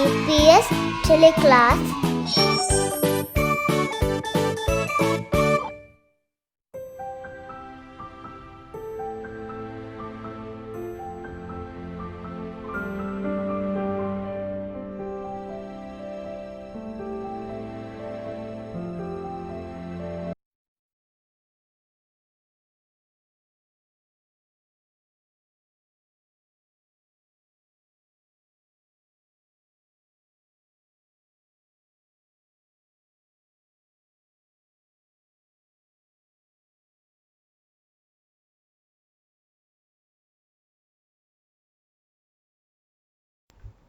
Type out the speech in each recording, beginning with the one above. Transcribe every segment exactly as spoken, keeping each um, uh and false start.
އީޕީއެސް ޓެލެކްލާސް.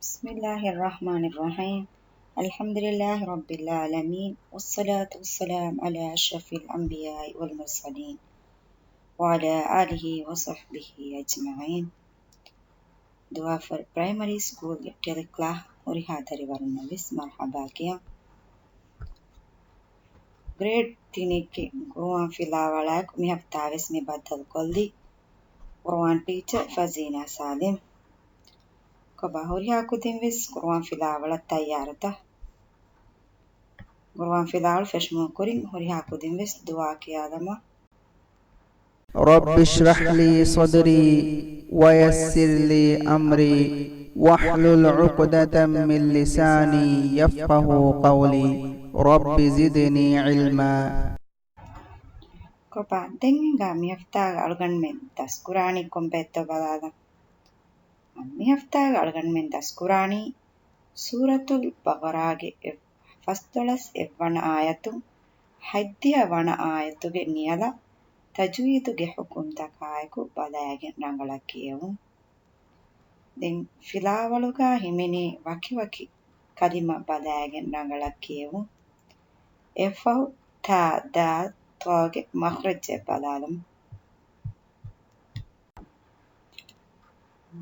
بسم الله الرحمن الرحيم. الحمد لله رب العالمين، والصلاة والسلام على أشرف الأنبياء والمرسلين، وعلى آله وصحبه أجمعين. ދުވާފަރު ޕްރައިމަރީ ސްކޫލްގެ ޓެލެކްލާސް ހުރިހާ ދަރިވަރުންނަށް ވެސް މަރުޙަބާ ކިޔަން. ގްރޭޑް ތިނެއްގެ ގުރުއާން ފިލާވަޅާއެކު މި ހަފްތާވެސް މި ބައްދަލުކޮށްލީ ގުރުއާން ޓީޗަރ ފަޒީނާ ސާލިމް. ކޮބާ ހުރިހާ ކުދިން ވެސް ގުރުއާން ފިލާވަޅަށް ތައްޔާރުތަ؟ ގުރުއާން ފިލާވަޅު ފެށުމުގެ ކުރިން ހުރިހާ ކުދިން ވެސް ދުޢާ ކިޔާލަމާ. رب اشرح لي صدري ويسر لي أمري واحلل عقدة من لساني يفقهوا قولي. رب زدني علما. ކޮބާ، ދެން ހިނގާ މި ހަފްތާގެ އަޅުގަނޑުމެން ދަސްކުރާނީ ކޮން ބައެއްތޯ ބަލާލަން. މި ހަފްތާގެ އަޅުގަނޑުމެން ދަސްކުރާނީ ސޫރަތުލް ބަޤަރާގެ ފަސްދޮޅަސް އެއްވަނަ އާޔަތުން ހަތްދިހަ ވަނަ އާޔަތުގެ ނިޔަލަށް ތަޖްވީދުގެ ޙުކުމްތަކާއެކު ބަލައިގެން ރަނގަޅަށް ކިޔެވުން. ދެން ފިލާވަޅުގަ ހިމެނޭ ވަކިވަކި ކަލިމަ ބަލައިގެން ރަނގަޅަށް ކިޔެވުން. އެއަށްފަހު ތާ، ދާލް، ޠާގެ މަޚްރަޖެއް ބަލާލަމު.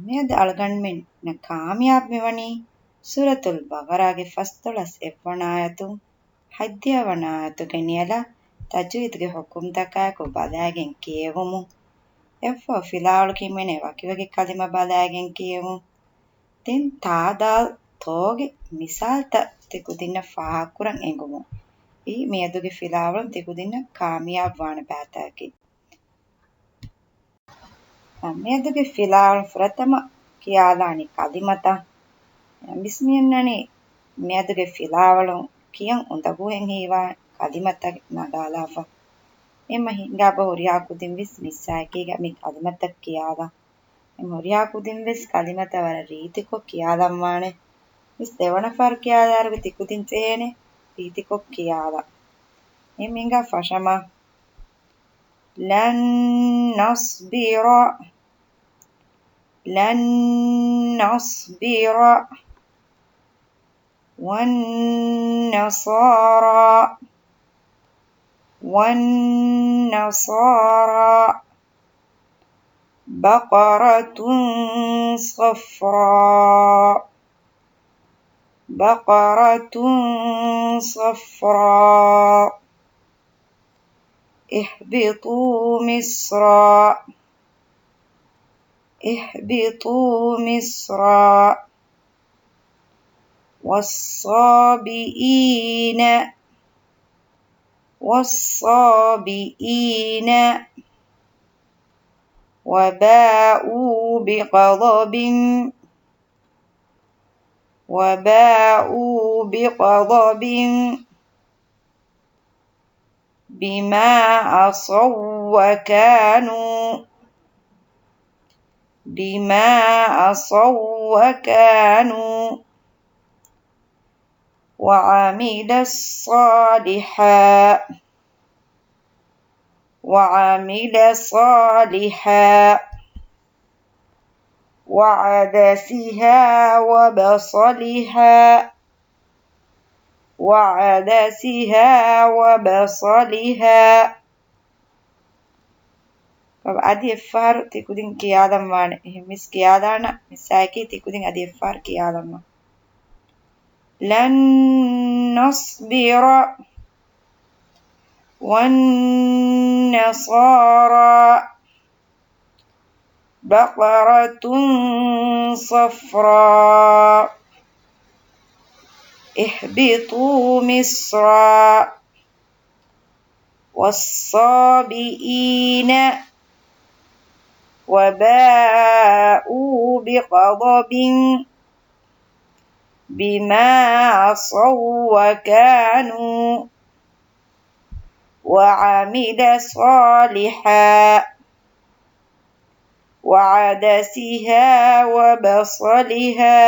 މިއަދު އަޅުގަނޑުމެންނަށް ކާމިޔާބު މިވަނީ ސޫރަތުލް ބަޤަރާގެ ފަސްދޮޅަސް އެއްވަނަ އާޔަތުން ހަތްދިހަ ވަނަ އާޔަތުގެ ނިޔަލަށް ތަޖްވީދުގެ ޙުކުމްތަކާއެކު ބަލައިގެން ކިޔެވުމުން. އެއަށްފަހު ފިލާވަޅު ހިމެނޭ ވަކިވަކި ކަލިމަ ބަލައިގެން ކިޔެވުން. ދެން ތާ، ދާލް، ޠާގެ މިސާލްތައް ތިކުދިންނަށް ފާހަގަކުރަން އެނގުމުން. އެއީ މިއަދުގެ ފިލާވަޅުން ތިކުދިންނަށް ކާމިޔާބުވާނެ ބައިތަކެއް. މިއަދުގެ ފިލާވަޅުން ފުރަތަމަ ކިޔާލާނީ ކަލިމަތައް. މިސް މިއަންނަނީ މިއަދުގެ ފިލާވަޅުން ކިޔަން އުނދަގޫހެން ހީވާ ކަލިމަތައް ނަގާލާފަ. އެމަ ހިނގާބަ ހުރިހާ ކުދިން ވެސް މިސްއާއެކީގަ މި ކަލިމަތައް ކިޔާލާ. އެމަ ހުރިހާ ކުދިން ވެސް ކަލިމަތައް ވަރަށް ރީތިކޮށް ކިޔާލަންވާނެ. މިސް ދެވަނަ ފަހަރު ކިޔާލާއިރުގަ ތިކުދިން ޖެހޭނެ ރީތިކޮށް ކިޔާލާ. އެމަ ހިނގާ ފަށަމާ. لن نصبر، لن نصبر، والنصارى، والنصارى، بقرة صفراء، بقرة صفراء، اهبطوا مصرا، اهبطوا مصرا، والصابئين، والصابئين، وباءوا بغضب، وباءوا بغضب، بما عصوا وكانوا، بما عصوا وكانوا، وعمل صالحا، وعمل صالحا، وعدسها وبصلها، وعدسها وبصلها. އަދި އެއްފަހަރު ތިކުދިން ކިޔާލަންވާނެ. އެހެން މިސް ކިޔާލާނަ މިސްއާއެކީ ތިކުދިން އަދި އެއްފަހަރު ކިޔާލަންވާ. لن نصبر، والنصارى، بقرة صفراء، اهبطوا مصرا والصابئين وباءوا بغضب بما عصوا وكانوا وعمل صالحا وعدسها وبصلها.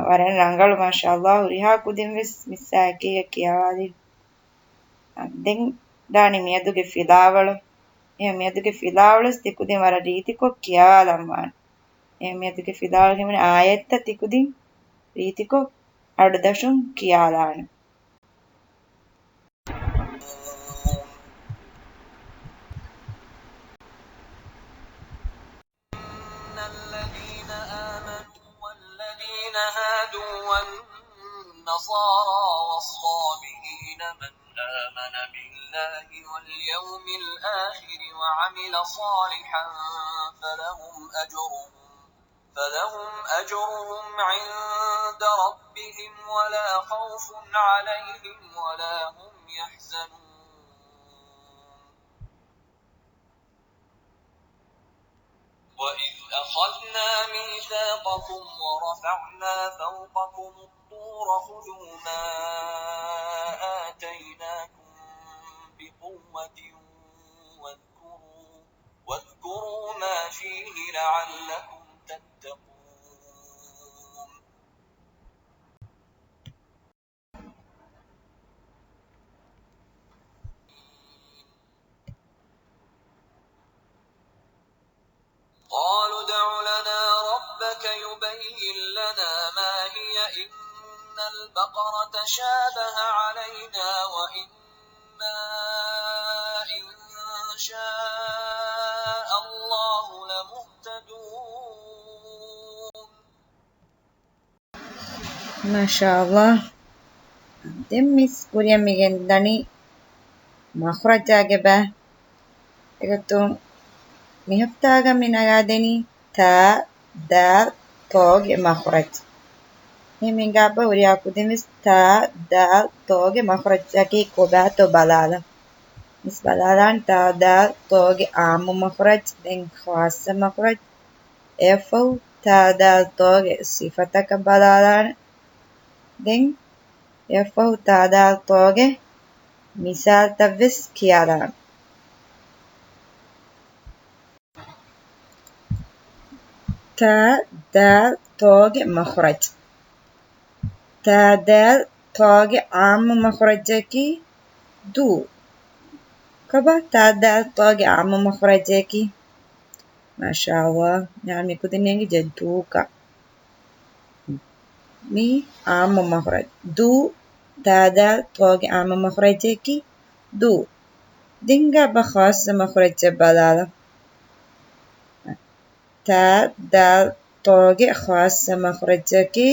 ވަރަށް ރަނގަޅު، މާޝާﷲ. ހުރިހާ ކުދިން ވެސް މިސް އާއެކީގަ ކިޔަވާލި. ދެން ދާނީ މިއަދުގެ ފިލާވަޅު. އެ މިއަދުގެ ފިލާވަޅު ވެސް ތިކުދިން ވަރަށް ރީތިކޮށް ކިޔަވާލަންވާނެ. އެ މިއަދުގެ ފިލާވަޅު ހިމެނޭ އާޔަތްތައް ތިކުދިން ރީތިކޮށް އަޑުދަށުން ކިޔާލާނެ. إن الذين آمنوا والذين هادوا والنصارى والصابئين من آمن بالله واليوم الآخر وعمل صالحا فلهم أجرهم فلهم أجرهم عند ربهم ولا خوف عليهم ولا هم يحزنون. وإذ أخذنا ميثاقكم ورفعنا فوقكم الطور خذوا ما آتيناكم بقوة واذكروا واذكروا ما فيه لعلكم تتقون. قالوا ادع لنا ربك يبين لنا ما هي إن البقر تشابه علينا وإنا إن شاء الله لمهتدون. މާޝާﷲ. ދެން މިސް ކުރިއަށް މި ގެންދަނީ މަޚްރަޖާގެ ބަ. އެގޮތުން މި ހަފްތާގަ މި ނަގާދެނީ ތާ، ދާލް، ތޯގެ މަޚްރަޖް. މި ހިނގާބަ ހުރިހާ ކުދިން ވެސް ތާ، ދާލް، ތޯގެ މަޚްރަޖަކީ ކޮބާތޯ ބަލާލަ. މިސް ބަލާލާން ތާ، ދާލް، ތޯގެ އާއްމު މަޚްރަޖް، ދެން ޚާއްޞަ މަޚްރަޖް. އެއަށްފަހު ތާ، ދާލް، ތޯގެ ސިފަތަކަށް ބަލާލާނެ. ދެން އެއަށްފަހު ތާ، ދާލް، ތޯގެ މިސާލްތައް ވެސް ކިޔާލާނެ. ތާ، ދާލް، ތޯގެ މަޚްރަޖް. ތާ، ދާލް، ތޯގެ އާއްމު މަޚްރަޖަކީ ދޫ. ކޮބާ ތާ، ދާލް، ތޯގެ އާއްމު މަޚްރަޖަކީ؟ މާޝާﷲ، މި ކުދިން އެނގިއްޖެ ދޫކަށް. މީ އާއްމު މަޚްރަޖް. ދޫ، ތާ، ދާލް، ތޯގެ އާއްމު މަޚްރަޖަކީ ދޫ. ދެން ހިނގާބަ ޚާއްޞަ މަޚްރަޖަށް ބަލާލަ. ތާ، ދާލް، ތޯގެ ޚާއްޞަ މަޚްރަޖަކީ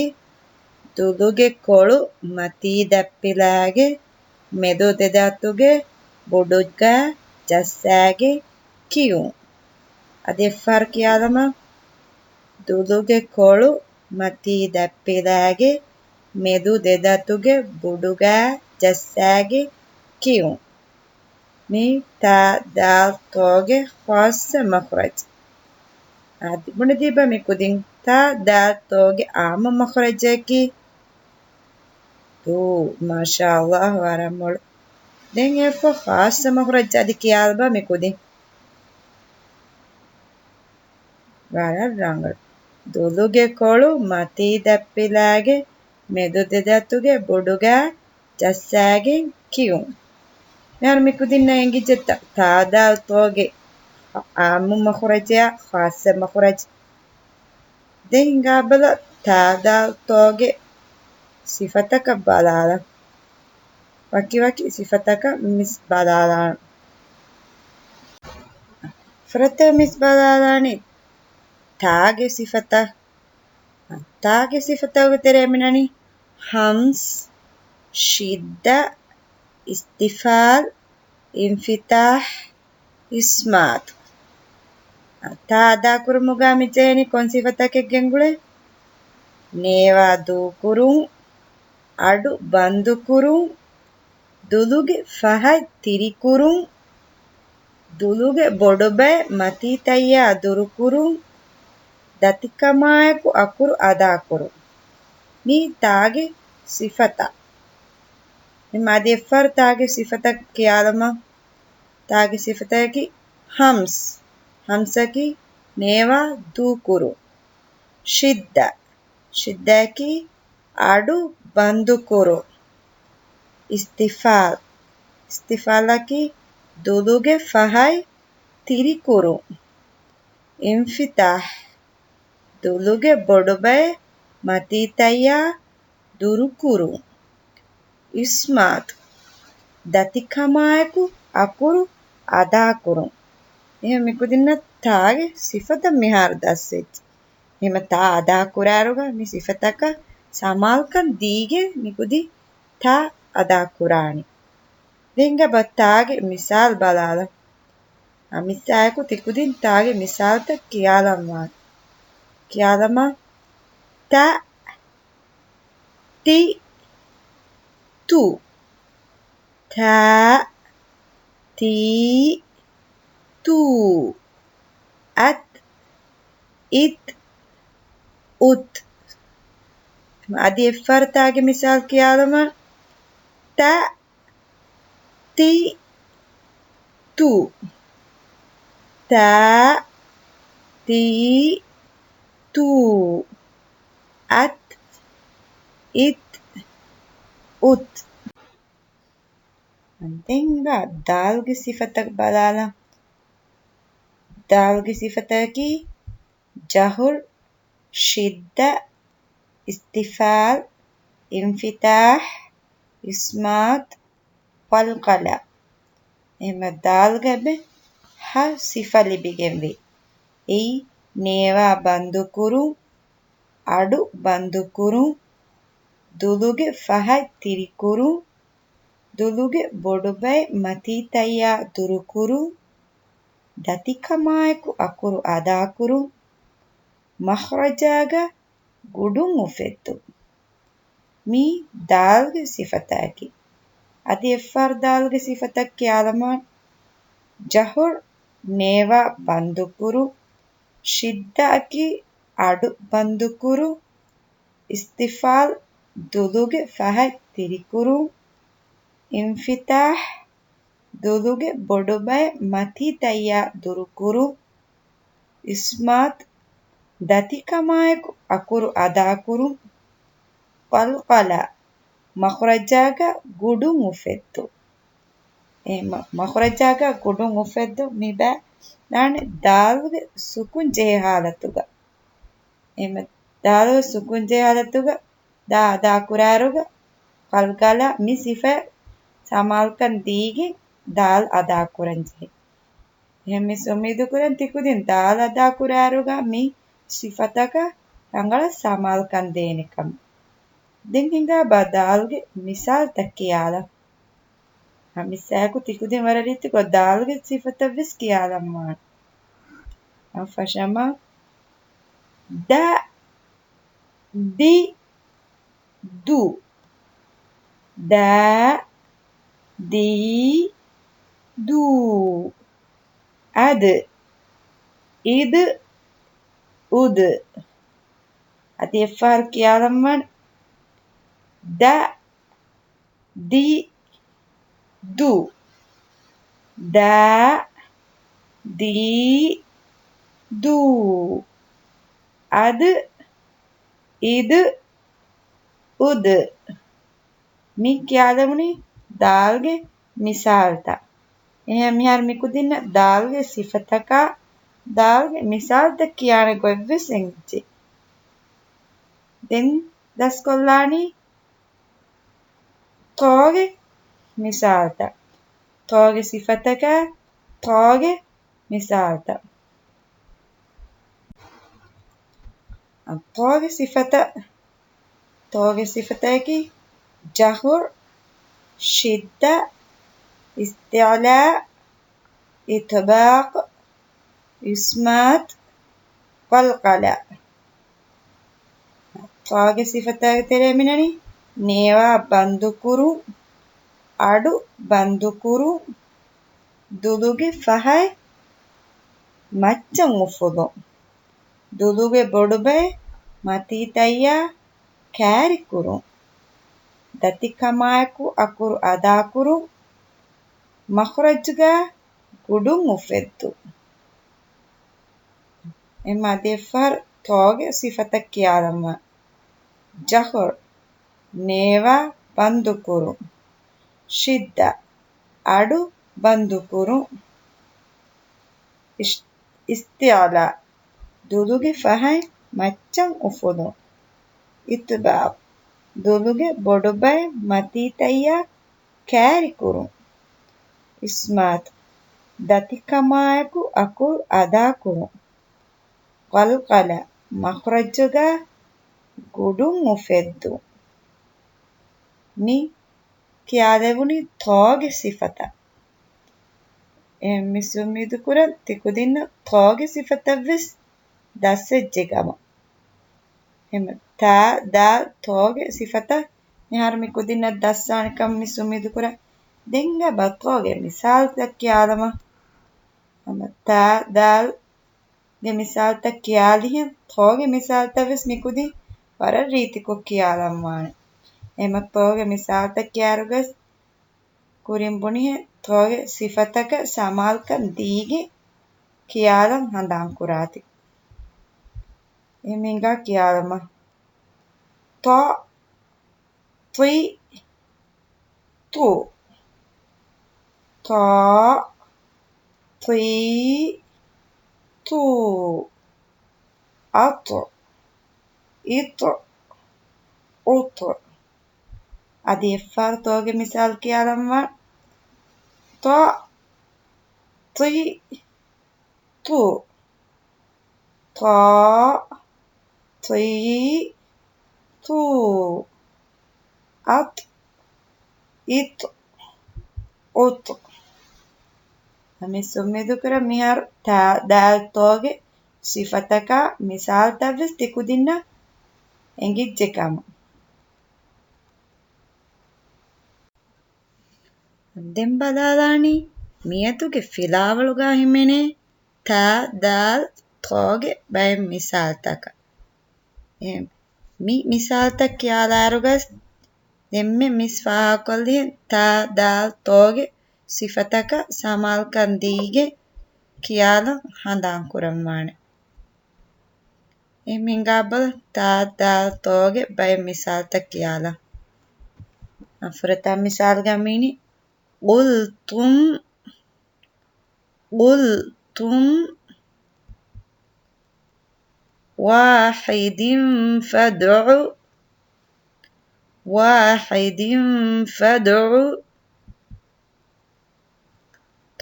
ދުލުގެ ކޮޅު މަތީ ދަތްޕިލާގެ މެދު ދެދަތުގެ ބުޑުގާ ޖައްސާގެން ކިޔުން. އަދި އެއްފަހަރު ކިޔާލަމާ. ދުލުގެ ކޮޅު މަތީ ދަތްޕިލާގެ މެދު ދެދަތުގެ ބުޑުގާ ޖައްސާގެން ކިޔުން. މީ ތާ، ދާލް، ތޯގެ ޚާއްޞަ މަޚްރަޖް. އަދި ބުނެދީބަ މި ކުދިން ތާ، ދާލް، ތޯގެ އާއްމު މަޚްރަޖަކީ ދޫ. މާޝާﷲ، ވަރަށް މޮޅު. ދެން އެއަށްފަހު ޚާއްޞަ މަޚްރަޖް އަދި ކިޔާލަބަ މި ކުދިން. ވަރަށް ރަނގަޅު. ދުލުގެ ކޮޅު މަތީ ދަތްޕިލާގެ މެދު ދެދަތުގެ ބުޑުގާ ޖައްސާގެން ކިޔުން. މިހާރު މި ކުދިންނަށް އެނގިއްޖެ ތާ، ދާލް، ތޯގެ އާއްމު މަޚްރަޖާ ޚާއްޞަ މަޚްރަޖް. ދެން ހިނގާބަލަ ތާ، ދާލް، ތޯގެ ސިފަތަކަށް ބަލާލަ. ވަކިވަކި ސިފަތަކަށް މިސް ބަލާލާން. ފުރަތަމަ މިސް ބަލާލާނީ ތާގެ ސިފަތައް. ތާގެ ސިފަތަކުގެ ތެރޭ މިނަނީ ހަމްސް، ޝިއްދަ، އިސްތިފާލް، އިންފިތާހް، އިސްމާތު. ތާ އަދާކުރުމުގަ މި ޖެހެނީ ކޮން ސިފަތަކެއް ގެންގުޅޭ؟ ނޭވާ ދޫކުރުން، އަޑު ބަންދުކުރުން، ދުލުގެ ފަހަތް ތިރިކުރުން، ދުލުގެ ބޮޑުބައެއް މަތީތައްޔާ ދުރުކުރުން، ދަތިކަމާއެކު އަކުރު އަދާކުރުން. މީ ތާގެ ސިފަތައް. އެހެން އަދި އެއްފަހަރު ތާގެ ސިފަތައް ކިޔާލަމާ. ތާގެ ސިފަތަކީ ހަމްސް. ހަމްސަކީ ނޭވާ ދޫކުރުން. ޝިއްދަ. ޝިއްދައަކީ އަޑު ބަންދުކުރުން. އިސްތިފާލް. އިސްތިފާލަކީ ދުލުގެ ފަހަތް ތިރިކުރުން. އިންފިތާހް. ދުލުގެ ބޮޑުބައެއް މަތީތައްޔާ ދުރުކުރުން. އިސްމާތު. ދަތިކަމާއެކު އަކުރު އަދާކުރުން. އެހެން މިކުދިންނަށް ތާގެ ސިފަތައް މިހާރު ދަސްވެއްޖެ. އެހެން ތާ އަދާކުރާއިރުގަ މި ސިފަތަކަށް ސަމާލުކަން ދީގެން މިކުދިން ތާ އަދާކުރާނީ. ދެން އެބަ ތާގެ މިސާލް ބަލާލަން. އަމިއްސާއެކު ތިކުދިން ތާގެ މިސާލްތައް ކިޔާލަންވާނެ. ކިޔާލަމާ. ތަ، ތި، ތު. ތަ، ތި، ތު. އަތް، އިތް، އުތް. އަދި އެއްފަހަރު ތާގެ މިސާލް ކިޔާލަމާ. ތަ، ތި، ތު. ތަ، ތި، ތު. އަތް، އިތް، އުތް. ދެން ދާލްގެ ސިފަތައް ބަލާލަން. ދާލްގެ ސިފަތަކީ ޖަހުރު، ޝިއްދަ، އިސްތިފާލް، އިންފިތާހް، އިސްމާތު، ޤަލްޤަލަ. އެހެންމެ ދާލްގަ އެބަ ހަ ސިފަ ލިބިގެންވޭ. އެއީ ނޭވާ ބަންދުކުރުން، އަޑު ބަންދުކުރުން، ދުލުގެ ފަހަތް ތިރިކުރުން، ދުލުގެ ބޮޑުބައެއް މަތީތައްޔާ ދުރުކުރުން، ދަތިކަމާއެކު އަކުރު އަދާކުރުން، މަޚްރަޖާގަ ގުޑުން އުފެއްދުން. މީ ދާލްގެ ސިފަތަކީ. އަދި އެއްފަހަރު ދާލްގެ ސިފަތައް ކިޔާލަމާ. ޖަހުރު، ނޭވާ ބަންދުކުރުން. ޝިއްދައަކީ އަޑު ބަންދުކުރުން. އިސްތިފާލް، ދުލުގެ ފަހަތް ތިރިކުރުން. އިންފިތާހް، ދުލުގެ ބޮޑުބައެއް މަތީތައްޔާ ދުރުކުރުން. އިސްމާތު، ދަތިކަމާއެކު އަކުރު އަދާކުރުން. ޤަލްޤަލަ، މަޚްރަޖާގަ ގުޑުން އުފެއްދުން. އެ މަ-، މަޚްރަޖާގަ ގުޑުން އުފެއްދުން މި ބަ-، ދާނެ ދާލުގެ ސުކުން ޖެހޭ ހާލަތުގަ. އެ މަ-، ދާލުގެ ސުކުން ޖެހޭ ހާލަތުގަ ދާ އަދާ ކުރާއިރުގަ ޤަލްޤަލަ މި ސިފަ ސަމާލުކަން ދީގެން ދާލް އަދާ ކުރަން ޖެހޭ. އެހެން މިސް އުއްމީދު ކުރަން ތިކުދިން ދާލް އަދާ ކުރާއިރުގަ މި ސިފަތަކަށް ރަނގަޅަށް ސަމާލުކަން ދޭނެ ކަމަށް. ދެން ހިނގާ ބާ ދާލްގެ މިސާލްތައް ކިޔާލަން. އަމިއްސާއެކު ތިކުދިން ވަރަށް ރީތިކޮށް ދާލްގެ ސިފަތައް ވެސް ކިޔާލަންވާނެ. އަ، ފަށަމާ. ދަ، ދި، ދު. ދަ، ދި، ދު. އަދް، އިދް، އުދް. އަދި އެއްފަހަރު ކިޔާލަންވާނެ. ދަ، ދި، ދު. ދަ، ދި، ދު. އަދް، އިދް، އުދް. މި ކިޔާލެވުނީ ދާލްގެ މިސާލްތައް. އެހެން މިހާރު މިކުދިންނަށް ދާލްގެ ސިފަތަކާ ދާލްގެ މިސާލްތައް ކިޔާނެ ގޮތްވެސް އެނގިއްޖެ. ދެން ދަސްކޮށްލާނީ ޠާގެ މިސާލްތައް. ޠާގެ ސިފަތަކާ ޠާގެ މިސާލްތައް. ޠާގެ ސިފަތައް، ޠާގެ ސިފަތަކީ ޖަހުރު، ޝިއްދަ، އިސްތިޢުލާ، އިޠްބާޤު، އިސްމާތު، ޤަލްޤަލަ. ޠާގެ ސިފަތާގެ ތެރޭ މިނަނީ ނޭވާ ބަންދުކުރުން، އަޑު ބަންދުކުރުން، ދުލުގެ ފަހަތް މައްޗަށް އުފުލުން، ދުލުގެ ބޮޑުބައެއް މަތީތައްޔާ ކާރިކުރުން، ދަތިކަމާއެކު އަކުރު އަދާކުރުން، މަޚްރަޖުގަ ގުޑުން އުފެއްދުން. އެމަ އަދި އެއްފަހަރު ޠާގެ ސިފަތައް ކިޔާލަންވާނެ. ޖަހުރު، ނޭވާ ބަންދުކުރުން. ޝިއްދަ، އަޑު ބަންދުކުރުން. އިޝް-، އިސްތިޢުލާ، ދުލުގެ ފަހަތް މައްޗަށް އުފުލުން. އިތުބާޢު، ދުލުގެ ބޮޑުބައެއް މަތީތައްޔާ ކާރިކުރުން. އިސްމާތު، ދަތިކަމާއެކު އަކުރު އަދާކުރުން. ޤަލްޤަލާ، މަޚްރަޖުގަ ގުޑުން އުފެއްދުން. މި ކިޔާލެވުނީ ޠާގެ ސިފަތައް. އެ މިސް އުއްމީދުކުރަން ތިކުދިންނަށް ޠާގެ ސިފަތައްވެސް ދަސްވެއްޖެ ކަމަށް. އެހެން ތާ، ދާލް، ޠާގެ ސިފަތައް މިހާރު މި ކުދިންނަށް ދަސްވާނެ ކަމަށް މިސް އުއްމީދުކުރަން. ދެން އެބަ ޠާގެ މިސާލުތައް ކިޔާލަމާ. ހަމަ ތާ، ދާލް، ގެ މިސާލުތައް ކިޔާލިހެން، ޠާގެ މިސާލުތައް ވެސް މިކުދިން ވަރަށް ރީތިކޮށް ކިޔާލަންވާނެ. އެހެމަ ޠާގެ މިސާލުތައް ކިޔާއިރުގަސް ކުރިން ބުނިހެން، ޠާގެ ސިފަތަކަށް ސަމާލުކަން ދީގެން ކިޔާލަން ހަނދާން ކުރާތި. އެހެމަ ހިނގާ ކިޔާލަމާ. ޠާ، ޠީ، ޠޫ. ޠާ، ޠީ، ޠޫ. އަޠް، އިޠް، އުޠް. އަދި އެއްފަހަރު ޠާގެ މިސާލު ކިޔާލަންވާނެ. ޠާ، ޠީ، ޠޫ. ޠާ، ޠީ، ޠޫ. އަޠް، އިޠް، އުޠް. މިސް އުއްމީދުކުރަން މިހާރު ތާ، ދާލް، ޠާގެ ސިފަތަކާ މިސާލުތައްވެސް ތިކުދިންނަށް އެނގިއްޖެ ކަމަށް. ދެން ބަލާލާނީ މިއަދުގެ ފިލާވަޅުގަ ހިމެނޭ ތާ، ދާލް، ޠާގެ ބައެއް މިސާލުތަކަށް. އެ، މި މިސާލުތައް ކިޔާލާއިރުގަސް ދެންމެ މިސް ފާހަގަކޮށްލިހެން ތާ، ދާލް، ޠާގެ ސިފަތަކަށް ސަމާލުކަން ދީގެން ކިޔާލަން ހަނދާން ކުރަންވާނެ. އެހެމަ ހިނގާބަލަ ތާ، ދާލް، ޠާގެ ބައެއް މިސާލުތައް ކިޔާލަން. ފުރަތަމަ މިސާލުގަ މިއިނީ، قلتم، قلتم، واحد فادع، واحد فادع،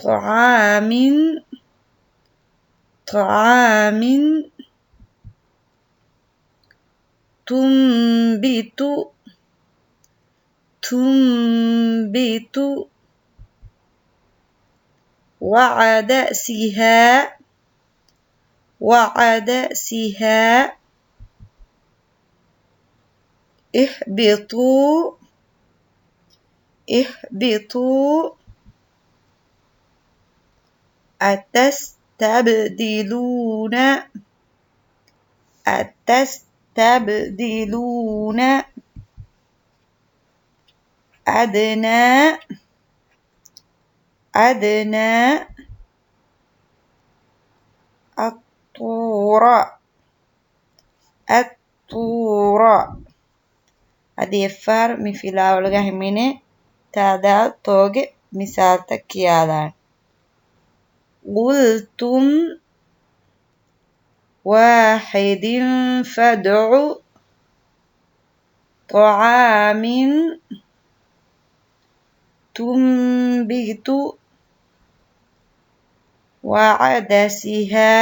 طعام، طعام، تنبت، تنبت، وعدسها، وعدسها، اهبطوا، اهبطوا، أتستبدلون، أتستبدلون، أدنى، أدنى، الطور، الطور. އަދި އެއްފަހަރު މި ފިލާވަޅުގަ ހިމެނޭ ތާ، ދާލް، ޠާގެ މިސާލުތައް ކިޔާލާނެ. قلتم، واحد فادع، طعام، تنبت، وعدسها،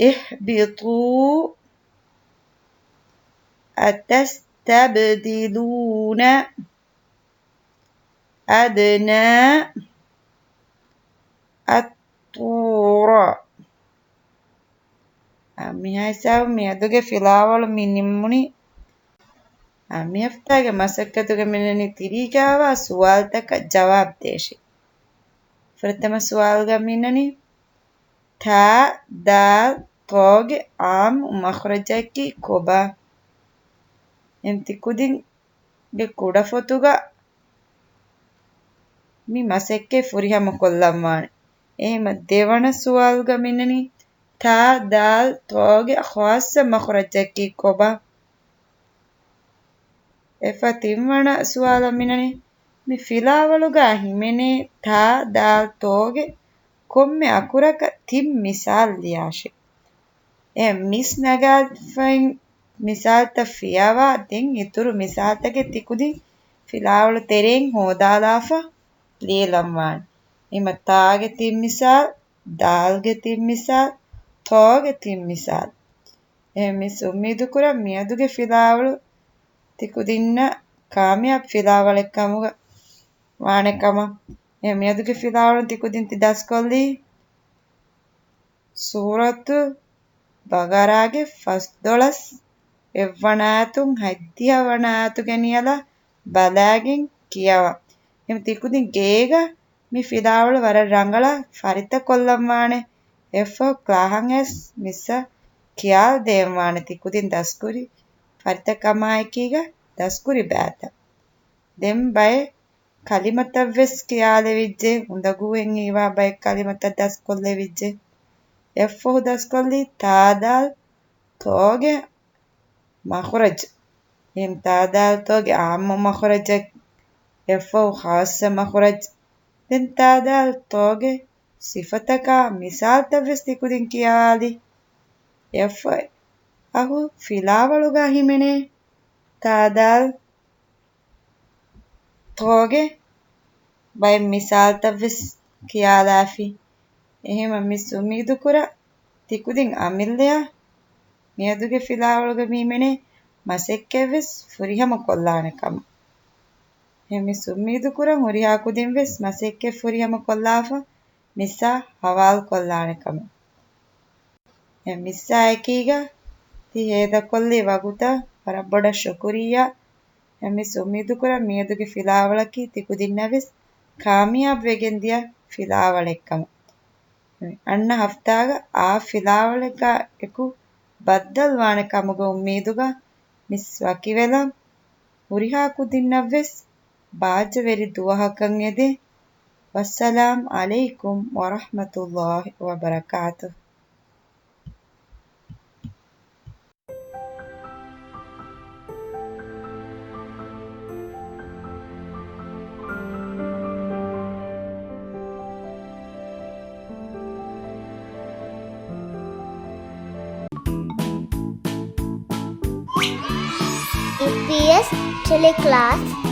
اهبطوا، أتستبدلون، أدنى، الطور. އާ، މިހާ ހިސާބުން މިއަދުގެ ފިލާވަޅު މި ނިންމުނީ. އާ، މި ހަފްތާގެ މަސައްކަތުގަ މިނަނީ ތިރީގާވާ ސުވާލުތަކަށް ޖަވާބު ދޭށޭ. ފުރަތަމަ ސުވާލުގަ މިނަނީ، ތާ، ދާލް، ތޯގެ އާއްމު މަޚްރަޖަކީ ކޮބާ؟ އެހެން ތިކުދިންގެ ކުޑަފޮތުގަ މި މަސައްކަތް ފުރިހަމަ ކޮށްލަންވާނެ. އެހެމަ ދެވަނަ ސުވާލުގަ މިނަނީ، ތާ، ދާލް، ތޯގެ ޚާއްޞަ މަޚްރަޖަކީ ކޮބާ؟ އެފަ ތިންވަނަ ސުވާލަށް މިނަނީ، މި ފިލާވަޅުގަ ހިމެނޭ ތާ، ދާލް، ތޯގެ ކޮންމެ އަކުރަކަށް ތިން މިސާލު ލިޔާށޭ. އެ މިސް ނަގާފައި މިސާލުތައް ފިޔަވާ، ދެން އިތުރު މިސާލުތަކެއް ތިކުދިން ފިލާވަޅު ތެރެއިން ހޯދާލާފަ ލިޔެލަންވާނެ. އެމަ ތާގެ ތިން މިސާލު، ދާލްގެ ތިން މިސާލު، ތޯގެ ތިން މިސާލު. އެހެން މިސް އުއްމީދުކުރަން މިއަދުގެ ފިލާވަޅު ތިކުދިންނަށް ކާމިޔާބު ފިލާވަޅެއް ކަމުގަ ވާނެ ކަމަށް. އެހެން މިއަދުގެ ފިލާވަޅު ތިކުދިން ތި ދަސްކޮށްލީ ސޫރަތު ބަގަރާގެ ފަސްދޮޅަސް އެއްވަނަ އާޔަތުން ހަތްދިހަ ވަނަ އާޔަތުގެ ނިޔަލަށް ބަލާގެން ކިޔަވާ. އެހެން ތިކުދިން ގޭގަ މި ފިލާވަޅު ވަރަށް ރަނގަޅަށް ފަރިތަކޮށްލަންވާނެ. އެއަށްފަހު ކްލާހަށް އައިސް މިސްއަށް ކިޔާލަދޭންވާނެ ތިކުދިން ދަސްކުރި ފަރިތައް ކަމާއެކީގަ ދަސްކުރި ބައިތައް. ދެން ބައެއް ކަލިމަތައްވެސް ކިޔާލެވިއްޖެ، އުނދަގޫއެއް ހީވާ ބައެއް ކަލިމަތައް ދަސްކޮށްލެވިއްޖެ. އެއަށްފަހު ދަސްކޮށްލީ ތާދާލް ތޯގެ މަޚުރަޖް. އެހެން ތާދާލް ތޯގެ އާއްމު މަޚުރަޖެއް، އެއަށްފަހު ޚާއްޞަ މަޚުރަޖް. ދެން ތާދާލް ތޯގެ ސިފަތަކާ މިސާލުތައްވެސް ތިކުދިން ކިޔާލި. އެއަށްފަހު ފިލާވަޅުގަ ހިމެނޭ ތާދާލް ތޯގެ ބައެއް މިސާލުތައްވެސް ކިޔާލާފި. އެހެމަ މިސް އުއްމީދުކުރަން ތިކުދިން އަމިއްލަޔަށް މިއަދުގެ ފިލާވަޅުގަ މި ހިމެނޭ މަސައްކަތްވެސް ފުރިހަމަ ކޮށްލާނެ ކަމަށް. އެހެން މިސް އުއްމީދުކުރަން ހުރިހާ ކުދިންވެސް މަސައްކަތް ފުރިހަމަ ކޮށްލާފަ މިސްއާ ހަވާލު ކޮށްލާނެ ކަމަށް. އެ މިސްއާ އެކީގަ ތި ހޭދަކޮށްލި ވަގުތަށް ވަރަށް ބޮޑަށް ޝުކުރިއްޔާ. އެ މިސް އުއްމީދުކުރަން މިއަދުގެ ފިލާވަޅަކީ ތިކުދިންނަށްވެސް ކާމިޔާބުވެގެން ދިޔަ ފިލާވަޅެއްކަމަށް. އަންނަ ހަފްތާގަ އާ ފިލާވަޅެއްގަ އެކު ބައްދަލުވާނެ ކަމުގެ އުއްމީދުގަ މިސް ވަކިވެލަން. ހުރިހާ ކުދިންނަށްވެސް ބާއްޖަވެރި ދުވަހަކަށް އެދެން. ވައްސަލާމް ޢަލައިކުމް ވަރަޙްމަތުﷲި ވަބަރަކާތުހު. އީޕީއެސް ޓެލެކްލާސް.